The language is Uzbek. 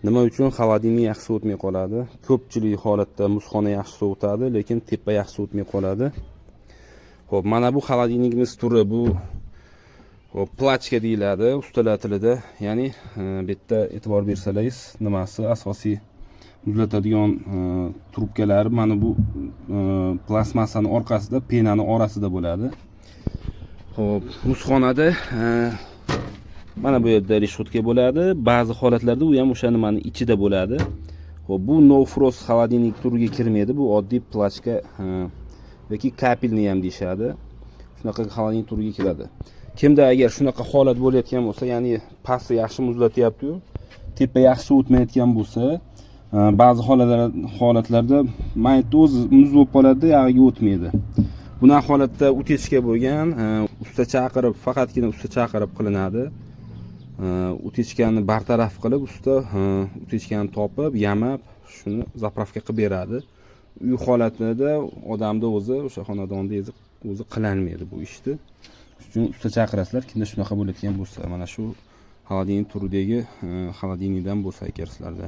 Nima uchun холодильник yaxshi sovutmay qoladi? Ko'pchilik holatda muzxona yaxshi sovutadi, lekin tepa yaxshi sovutmay qoladi. Xo'p, mana bu холодильник imiz turi bu, xo'p, плачка deyiladi ustalar tilida. Ya'ni bu yerda e'tibor bersalaringiz, nimasi asosiy muzlatadigan trubkalari mana bu plastmassani orqasida, пена ni orasida bo'ladi. Xo'p, muzxonada mana bu yerda решётка bo'ladi. Ba'zi holatlarda u ham o'sha nimani ichida bo'ladi. Xo'p, bu no frost холодильник turiga kirmaydi. Bu oddiy плачка yoki капельный ham deyishadi. Shunaqa холодильник turiga kiradi. Kimda agar shunaqa holat bo'layotgan bo'lsa, ya'ni pasti yaxshi muzlatyapti-yu, tepa yaxshi sovutmayotgan bo'lsa, ba'zi holatlarda maytni o'zi muz bo'lib qoladi, yog'iga o'tmaydi. Bunaqa holatda утечка bo'lgan, usta chaqirib, faqatgina usta chaqirib qilinadi. Утечка ni bartaraf qilib, usta утечка ni topib, yamab, shuni заправка qilib beradi. Uy holatida odamni o'zi, o'sha xonadonda o'zi qilinmaydi bu ishni. Shuning uchun usta chaqirasizlar, kimda shunaqa bo'layotgan bo'lsa, mana shu холодильник turidagi холодильник dan bo'lsa agar sizlarda.